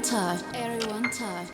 Touch. Everyone touch.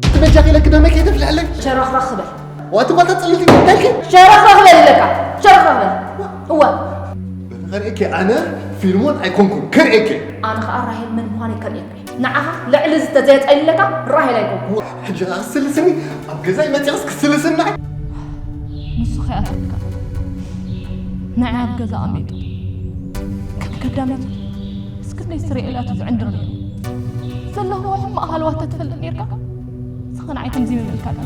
ትበጃኺ ኢለኪ ደመይ ከይተፍልሐለይ። ሸረኽረኽ በል። ዋቲ ጓልታ ጽልልቲ እንታይ ኢልኪ? ሸረኽረኽ በል ኢለካ። ሸረኽረኽ በል። እወ። በል ከርእየኪ ኣነ ፊልሞን ኣይኮንኩን። ከርእየኪ። ኣነ ኸኣ ራሄል መን ምዃነይ ከርእየካ። ንዓኻ ልዕሊ እዚ ተዘየጸልለካ ራሄል ኣይኮንኩን። ሕጂ ኸኣ ክስልስኒ ኣብ ገዛይ መጺኽስ ክስልስኒ ንዓይ? ንሱ ከይኣተልካ ንዓይ ኣብ ገዛ ኣሜቱ ከም ከዳመቱ እስክንደይ ስርኤላቱ ዝዕንድር ነይሩ። ዘለኽዎ ሕማቕ ሃለዋት ተትፈልጥ ነይርካ፣ እስኻ ንዓይ ከምዚ ምበልካኒ።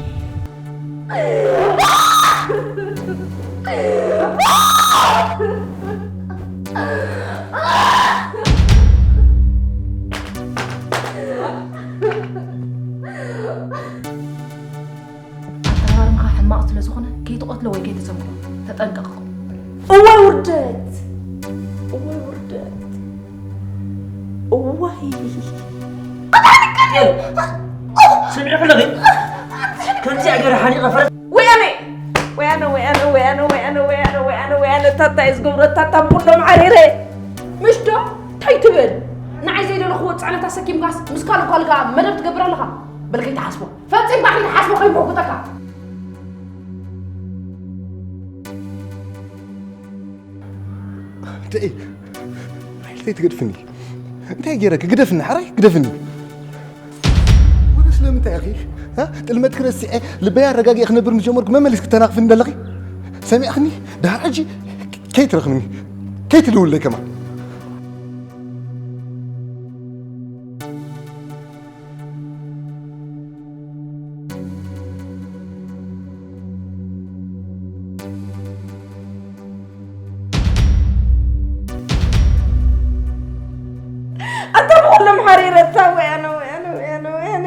ኣተሃራርምኻ ሕማቕ ስለ ዝኾነ ከይትቐትሎ ወይ ከይተሰንብዶ ተጠንቀቕ። እዋይ ውርደት! እዋይ ውርደት! እዋይ! ስምዒ ኣለኺ? ከምዚኣ ገይረ ሓኒቐ ፈረስ ወያነ! ወያነ፣ ወያነ፣ ወያነ፣ ወያነ፣ ወያነ፣ ወያነ፣ ወያነ፣ ታታ እዩ ዝገብሮ፣ ታታ ብኹሎም ዓሪረ። ምሽ ዶ? እንታይ ትብል? ንዓይ ዘይደለኽዎ ጽዕነት ኣሰኪምካስ ምስ ካልእ ጓል ከኣ መደብ ትገብር ኣለኻ? በል ከይትሓስቦ። ፈጺምካ ከይትሓስቦ ከይሞጉተካ። ደይ፣ ሓይልተይ ትገድፍኒ። እንታይ ገይረኪ? ግደፍኒ፣ ሓራይ ግደፍኒ። ወደ ስለምንታይ ኢኺ? እ? ጥልመትኪ ረሲዐ፣ ልበይ ኣረጋጊዐ ክነብር ምስ ጀመርኩ መመሊስኪ ተናኽፍኒ ዘለኺ? ሰሚዕኽኒ? ደሓር ሕጂ ከይትረኽብኒ፣ ከይትልውለይ ከማን። ኣታ ብኹሎም ሓሪረታ፣ ወያነ፣ ወያነ፣ ወያነ፣ ወያነ።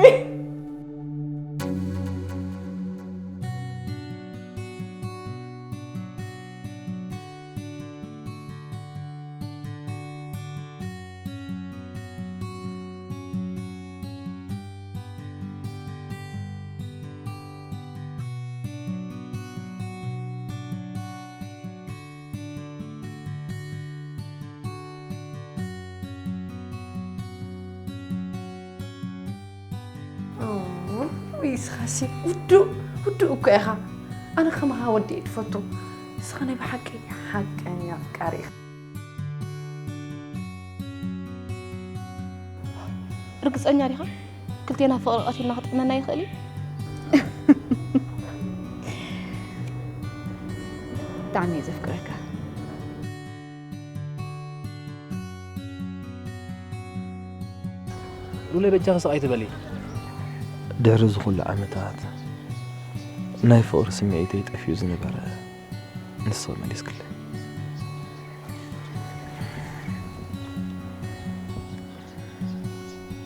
ኦ፣ ውይ፣ እስኻሲ ውዱእ፣ ውዱእ እኮ ኢኻ። ኣነ ከማኻ ወዲ እየ ትፈቱ። እስኻ ናይ ብሓቂ ሓቀኛ ኣፍቃሪ ኢኻ። ርግጸኛ ዲኻ? ክልቴና ፍቕሪ ቀቲልና ክጥዕመና ይኽእል እዩ? ብጣዕሚ እየ ዘፍቅረካ። ሉለ፣ በጃኺ ስቕ ኣይትበሊ። ድሕሪ እዚ ኩሉ ዓመታት ናይ ፍቕሪ ስምዒተይ ጠፊኡ ዝነበረ ንስኺ መሊስክለይ።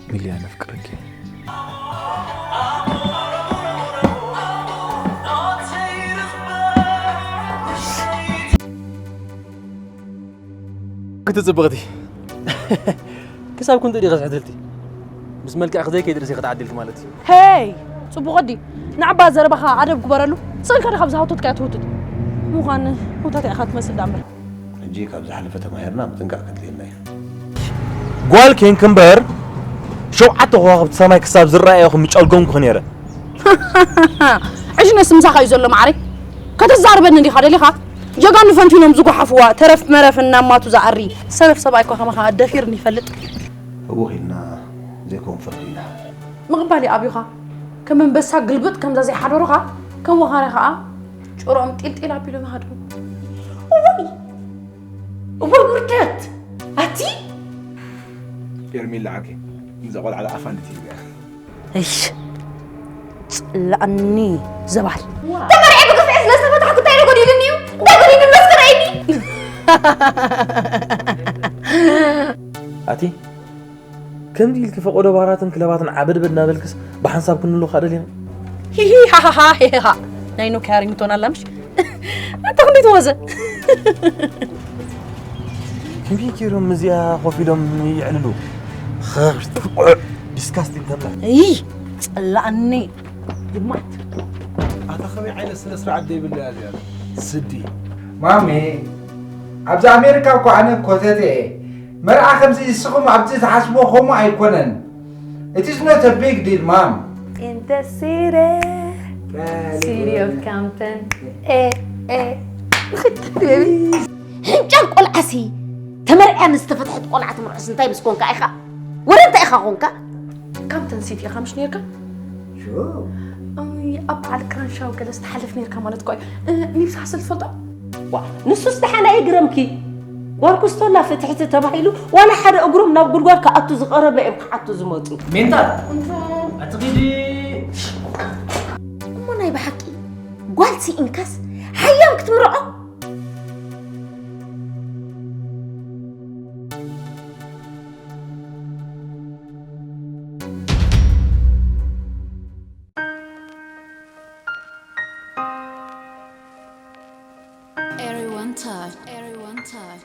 ሚልያ፣ ነፍቅረኪ። ክትጽብቕቲ። ክሳብ ክንድኡ ዲኺ ዝሕትልቲ? ምስ መልክዕኪ ዘይከይድርሲ ክትዓድልቲ ማለት እዩ። ሄይ! ጽቡቕ ወዲ፣ ንዓባ ዘረባኻ ኣደብ ግበረሉ። ስቕ ኢልካ ዲኻ ብዝሃውተትካዮ ትህውትት? ምዃን ህውተት ኢኻ ትመስል ደኣ እምበር። ሕጂ ካብ ዝሓለፈ ተማሂርና ምጥንቃቕ ከድልየና እዩ። ጓል ኬንክ እምበር፣ ሸውዓተ ከዋኽብቲ ሰማይ ክሳብ ዝረኣየኹ ምጨልጎምኩኺ ነይረ። ዕሽነስ ምሳኻ እዩ ዘሎ መዓረይ። ከተዛርበኒ እንዲኻ ደሊኻ? ጀጋኑ ፈንቲኖም ዝጓሓፍዋ ተረፍ መረፍ እናማቱ ዝኣሪ ሰነፍ ሰብኣይ እኳ ከማኻ ደፊርኒ ይፈልጥ። ህውኽ ኢልና ዘይከውን ፍርዲ ኢና። ምቕባል ይኣብዩኻ። ከም ኣንበሳ ግልብጥ ከምዛ ዘይሓደሩኻ፣ ከም ወኻርያ ኸኣ ጭሮኦም ጢልጢል ኣቢሎም ይሃድሙ። እዋይ! እዋይ ውርደት! ኣቲ ሄርሜላ ዓርከይ፣ ንዛ ቆልዓ ኣፋ እንድትይብያ። እሽ ጽላእኒ ዘባል። ተመርዐ ብግፍዒ ስለ ዝተፈታሕኩ እንታይ ጎዲሉኒ እዩ? እንታይ ጎዲሉኒ? መስከረይኒ። ኣቲ ከምዚ ኢልኪ ፈቆዶ ባራትን ክለባትን ዓበድበድ እናበልክስ ብሓንሳብ ክንሉ ካደሊና። ሂሂ ሃሃሃ ሄሃ ናይ ኖኪያ ሪንግቶን ኣላ ምሽ? ኣታ ክንደይ ትወዘ? ከመይ ገይሮም እዚኣ ኮፍ ኢሎም ይዕልሉ? ዲስካስቲንግ ተብላ። እይ ጽላእኒ። ግማት ኣታ ከመይ ዓይነት ስነ ስርዓት ዘይብላ እያ እዚኣ? ስዲ ማሜ፣ ኣብዚ ኣሜሪካ እኮ ኣነ ኮተተ እየ። መርዓ ከምዚ ንስኹም ኣብዚ ዝሓስብዎ ከምኡ ኣይኮነን። It is not a big deal, mom. In the city, city of Compton. Eh, eh. ሕንጫል ቆልዓሲ ተመርዕያ ምስ ተፈትሐት ቆልዓ ትምርዖስ እንታይ ምስ ኮንካ ኢኻ? ወረ እንታይ ኢኻ ኮንካ? ካምተን ሲቲ ኢኻ ምሽ ነርካ? Sure. ኣብ በዓል ክራንሻው ገለ ዝተሓልፍ ነርካ ማለት እኮ እዩ። እ፣ ኒብሳ ስል ትፈልጦ? ዋ ንሱስ ደሓን ኣይግረምኪ። ጓል ኩስቶላ ፍትሕቲ ተባሂሉ ዋላ ሓደ እግሮም ናብ ጉድጓድ ክኣቱ ዝቐረበ እዮም ክሓቱ ዝመፁ። ሜንታል ኣትኺዲ እሞ ናይ ብሓቂ ጓል ስኢንካስ ሓያም ክትምርዖ?